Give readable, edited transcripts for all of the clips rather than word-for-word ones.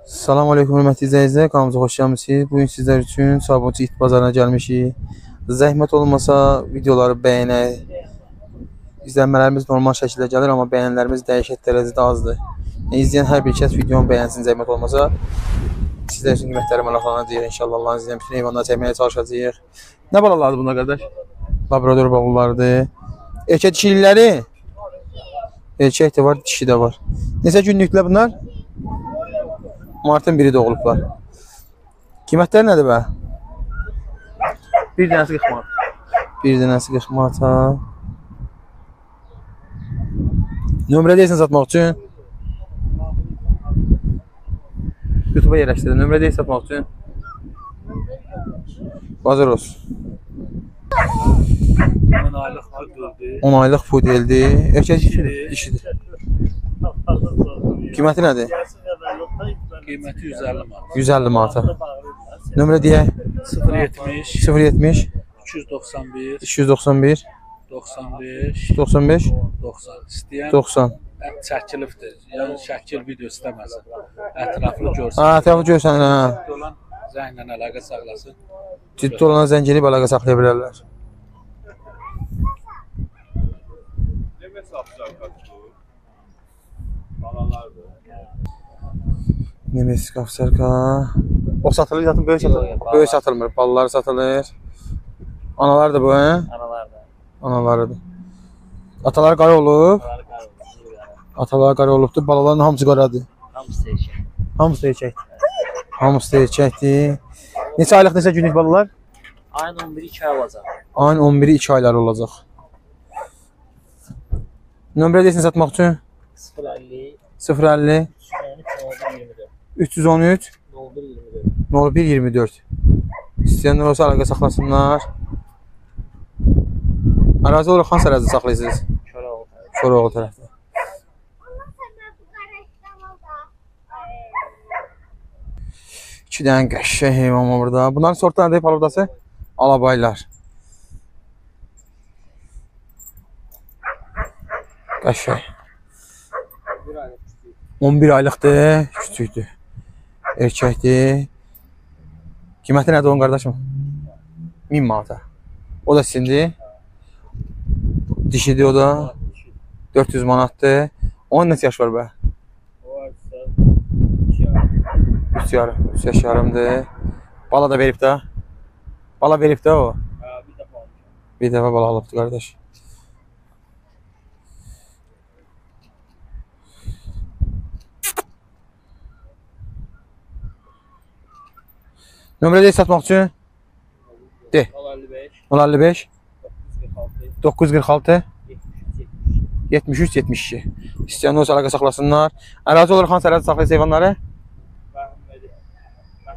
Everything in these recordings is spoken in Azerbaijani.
Salam aleyküm hörmətli izləyicilər, kanalımıza xoş gəlmisiniz. Bugün sizlər üçün Sabunçu it bazarına gəlmişik. Zəhmət olmasa videoları bəyənək. İzlənmələrimiz normal şəkildə gəlir, amma bəyənlərimiz dəhşət dərəcədə azdır. Yəni, izləyən hər bir kəs videonu bəyənsin, zəhmət olmasa. Sizlər üçün qiymətləri maraqlanacaq inşallah. Allahın izni ilə bütün heyvanları çəkməyə çalışacağıq. Nə balalardır bunlar qardaş? Labrador balalardır. Erkək dişilikləri? Erkək də var, dişi də var. Neçə günlüklər bunlar? Martın biri doğulublar. Qiymətləri nədir bə? Bir dənəsi 40 manat. Bir dənəsi 40 manata. Nömrə deyilsin satmaq üçün. YouTube'a yerləşdirdim. Nömrə deyil satmaq üçün. Bazar olsun. 10 aylıq pudeldir. 10 aylıq pudeldir. Erkək dişidir. Dişidir. Qiyməti nədir? Qiyməti 150 manat. 150 manata. Nömrə deyək. 070 070 291 291 95 95 90. İstəyən 90. çəkilibdir. Yəni şəkil video istəməsin. Ətraflı görsün. Ha, ətraflı görsün, hə. Ciddi olan zənglə əlaqə saxlasın. Ciddi olana zəng edib əlaqə saxlaya bilərlər. Nemes qafsarka. O satılır zaten, böyük satılır. Böyük satılmır, balları satılır. Analar da bu, hə? Analar da. Analarıdır. Ataları qara olub. Ataları qara olubdur. Balaların hamısı qaradır. Hamısı erkək. Hamısı da erkəkdir. Hamısı da erkəkdir. Neçə aylıq, neçə günlük balalar? Ayın 11-i 2 ay olacaq. Ayın 11-i 2 ayları olacaq. Nömrə deyilsin satmaq üçün? 050 050 313 313 01 24 01 24. İstəyənlər olsa əlaqə saxlasınlar. Ərazi olaraq hansı ərazidə saxlayırsınız? Koroğlu. Koroğlu tərəfdə. İki dənə qəşəng heyvan var burada. Bunların sortu nədir palovdası? Alabaylar. Qəşəng. 11 aylıqdır, küçükdür. Erkəkdir. Qiyməti nədir onun qardaşım? 1000 manata. O da sizindir. Dişidir o da. 400 manatdır. Onun neçə yaş var bə? 3 yarım. 3 yaş yarımdır. Bala da verib də. Bala verib də o. Bir dəfə bala alıbdır qardaş. Nömrə deyil satmaq üçün? De. 055 055 946 73 73 72. İstəyənlər olsa əlaqə saxlasınlar. Ərazi olaraq hansı ərazi saxlayır heyvanları?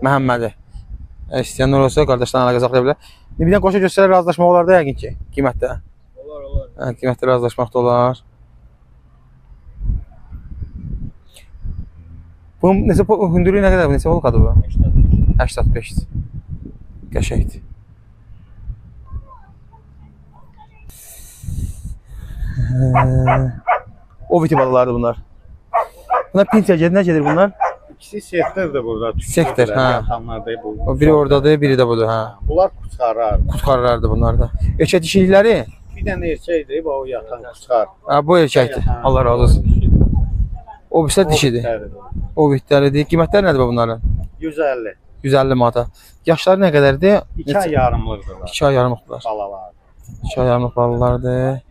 Məhəmmədi. İstəyənlər olsa qardaşlarla əlaqə saxlaya bilər. Bir dənə qoşa göstərər razılaşmaq olar da yəqin ki, qiymətdə. Olar, olar. Hə, qiymətdə razılaşmaq da olar. Bunun neçə hündürlüyü nə qədər? Neçə volkadır bu? 85. 85. Qəşəngdir. O viti balalardır bunlar. Bunlar pinçə gedir, nə gedir bunlar? İkisi sektordur burada. Sektor, hə. Yatanlar da bu. O biri oradadır, biri də budur, hə. Bunlar quçarlar. Qutqarlardır bunlar da. Erkək dişilikləri? Bir dənə erkəkdir, bu o yatan quçar. Hə, bu erkəkdir. Allah razı olsun. O birisi dişidir. O bitləridir. Qiymətləri nədir bunların? 150. 150 manata. Yaşları nə qədərdir? 2 ay yarımlıqdırlar. 2 ay yarımlıqdırlar. Balalar. 2 ay yarımlıq balalardır.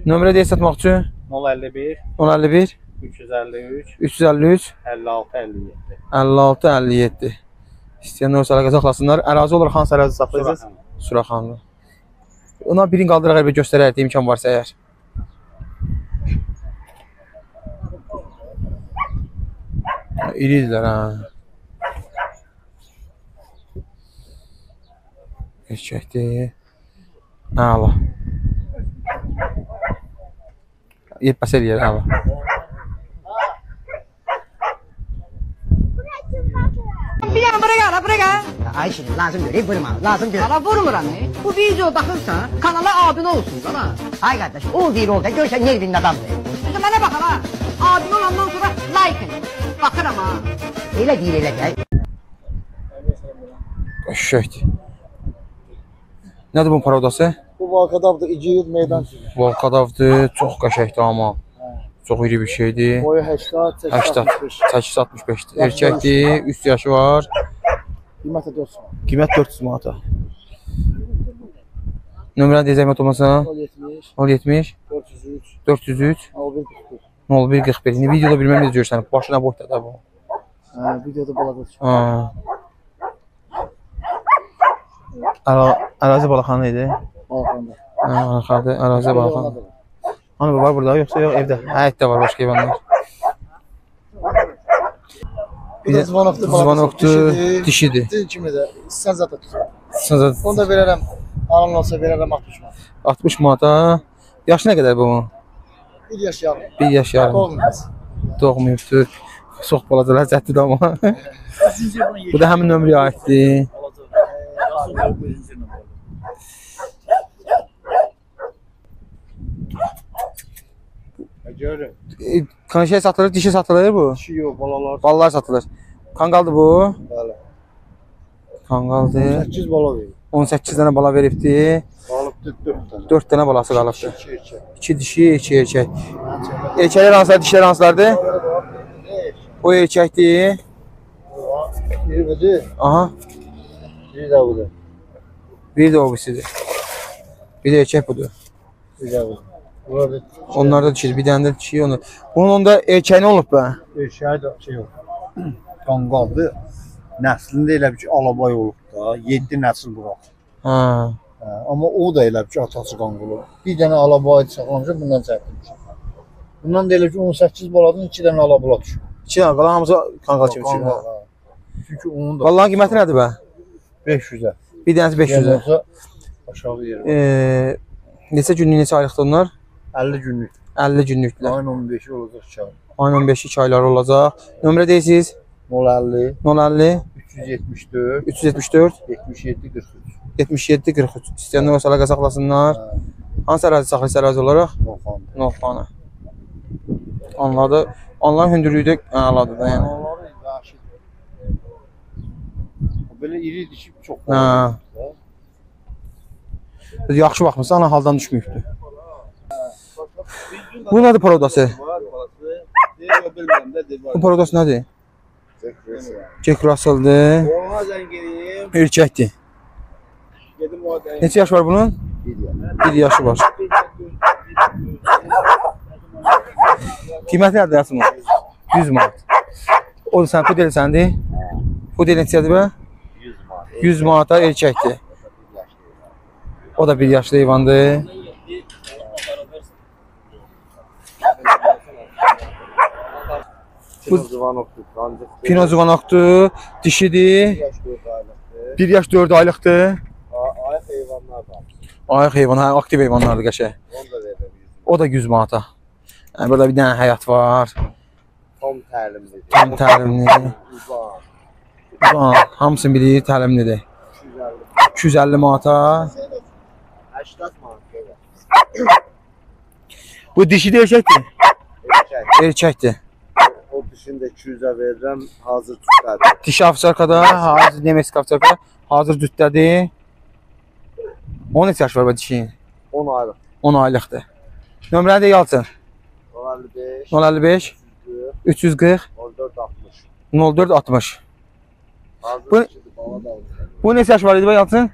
Nömrə deyil satmaq üçün? 051 051 353 353 56 57. 56 57. İstəyənlər olsa əlaqə saxlasınlar. Ərazi olaraq hansı ərazi saxlayırsınız? Suraxanlı. Ona birini qaldıraq bir göstərək, imkan varsa əgər. İridirlər ha. Erkəkdir. Əla. Yetməsə eləyər, əla. Bir yana buraya gel, buraya gel. Ay şimdi lazım göreyim vurma, lazım gör. Bana vurmuram ne? Bu video baxırsan, kanala abunə olsun, qala. Ay kardeş, o değil oldu, görsen nervinin adamdır. Mənə bax hala. Abunə olandan sonra like et. Baxıram ha. Elə deyir, elə deyir. Qəşəngdir. Nədir bunun parodası? Bu Volkadavdır, igid meydan kimi. Volkadavdır, çox qəşəngdir amma. Çox iri bir şeydir. Boyu 80, 80, 85. 865-dir. Erkəkdir, 3 yaşı var. Qiyməti 400 manat. Qiymət 400 manata. Nömrəni deyə zəhmət olmasa? 070, 070, 403, 403, 01 41. 01 41. İndi videoda bilməm necə görürsən. Başına boyda da bu. Hə, videoda balaca çıxır. Ha. Ərazi balaxanı idi. Balaxanda. Hə, arxadır, ərazi balaxanı. Hani bu var burada yoxsa yox evdə? Həyətdə var başqa heyvanlar. Bu da zvanokdur. Zvanokdur, dişidir. Din kimi də sən zat tutur. Sən Onu da verərəm. Alan olsa verərəm 60 manat. 60 manata. Yaşı nə qədər bunun? 1 yaş yarım. 1 yaş yarım. Doğmayız. Doğmayıbdır. Çox balaca ləzzətlidir amma. Bu da həmin nömrəyə aiddir. Görürüm. Şey satılır, dişi satılır bu. Dişi yox, balalar. Balalar satılır. Kanqaldır bu. Bəli. Kanqaldır. 18 bala verir. 18 dənə bala veribdi. Qalıbdır 4 dənə. 4 dənə balası qalıbdır. 2 erkək. 2 dişi, 2 erkək. Erkəklər hansılar, dişilər hansılardır? O erkəkdir. Biri budur, Aha. biri də budur. Biri də o birisidir. Bir də erkək budur. Bir də budur. Bunlar da Onlar da dişidir. Bir dənə də dişi onlar. Bunun onda erkəyi nə olub bə? erkəyi də şey yox. Qanqaldır. Nəslində elə bir ki, alabay olub da, 7 nəsil buraxıb. Ha. Hə, amma o da elə bir ki, atası qanqal olub. Bir dənə alabay saxlamışam, bundan çəkdirmişəm. Bundan da elə ki, 18 baladan 2 dənə alabala düşüb. 2 dənə qalan hamısı qanqal kimi düşür. Qanqal, hə. Çünki onun da Vallahi qiyməti nədir bə? 500-ə. Bir dənəsi 500-ə. Olsa aşağı yer. Neçə günlük, neçə aylıqdır onlar? 50 günlük. 50 günlükdürlər. Ayın 15-i olacaq 2 ay. Ayın 15-i 2 ayları olacaq. Nömrə deyirsiniz? 050 050 374 374 77 43. 77 43. İstəyənlər olsa əlaqə saxlasınlar. Hə, Hansı ərazi saxlayırsa ərazi olaraq? Novxanı. Novxanı. Onlarda, onların hündürlüyü də əladır da yəni. Onları vəhşidir. Belə iri dişi çox. Hə. Yaxşı baxmısan, ana haldan düşməyibdir. Bu nədir parodası? Bu parodası nədir? Jack Russell'dır. Erkəkdir. Neçə yaş var bunun? 1 yaşı var. Qiyməti nədir Yasmin? 100 manat. O da sən pudel səndir? Pudel neçədir bə? 100 manata erkəkdir. O da 1 yaşlı heyvandır. Pino Zvanokdur, dişidir. 1 yaş 4 aylıqdır. Ayıq heyvanlar var. Ayıq heyvan, hə, aktiv heyvanlardır qəşəng. Onu da verirəm 100 manat. O da 100 manata. Yəni, burada bir dənə həyat var. Tam təlimlidir. Tam təlimli. Uzaq. Uzaq. Hamısını bilir, təlimlidir. 250 manata. 80 manat verirəm. Bu dişidir, erkəkdir? Erkək. Erkəkdir. O dişini də 200-ə verirəm, hazır cütdədir. Dişi avçarkada, hazır Nemesk avçarkada, hazır cütdədir. Onun neçə yaşı var bu dişinin? 10 aylıq. 10 aylıqdır. Nömrəni də Yalçın. 055 055 340 04 60. 04 60. Hazır dişidir, bala da alır. Bu neçə yaş var idi Yalçın?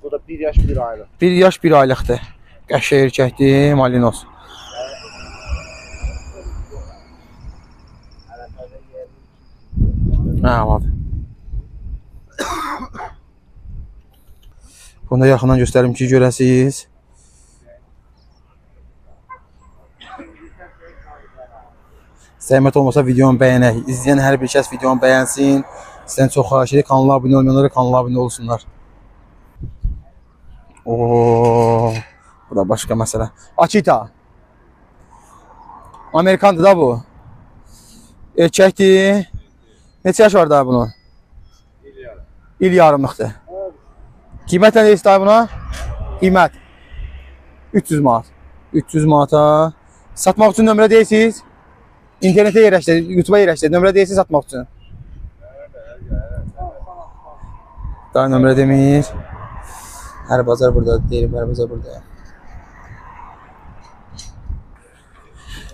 Bu da 1 yaş 1 aylıq. 1 yaş 1 aylıqdır. Qəşəng erkəkdir, malinos. Əladır. Bunu da yaxından göstərim ki, görəsiniz. Zəhmət olmasa videonu bəyənək. İzləyən hər bir kəs videonu bəyənsin. Sizdən çox xahiş edirik. Kanala abunə olmayanlara kanala abunə olsunlar. Oo, bu da başqa məsələ. Akita. Amerikandır da bu. Erkəkdir. Neçə yaş var daha bunun? İl yarımlıqdır. Qiymət nə deyirsiz daha buna? Qiymət 300 manat. 300 manata. Satmaq üçün nömrə deyirsiniz? İnternetə yerləşdir, YouTube'a yerləşdir. Nömrə deyirsiniz satmaq üçün. Daha nömrə demir. Hər bazar burada deyirəm, hər bazar burada.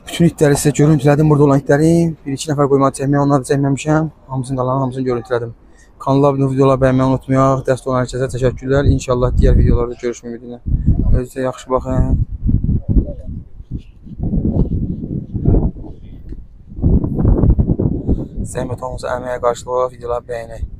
Bütün itləri sizə görüntülədim, burada olan itləri. Bir iki nəfər qoymağı çəkməyə, onları da çəkməmişəm. Hamısını qalan, hamısını görüntülədim. Kanala abunə olub videoları bəyənməyi unutmayaq. Dəstək olan hər kəsə təşəkkürlər. İnşallah digər videolarda görüşmək ümidi ilə. Özünüzə yaxşı baxın. Zəhmət olmasa əməyə qarşılığı olaraq videoları bəyənək.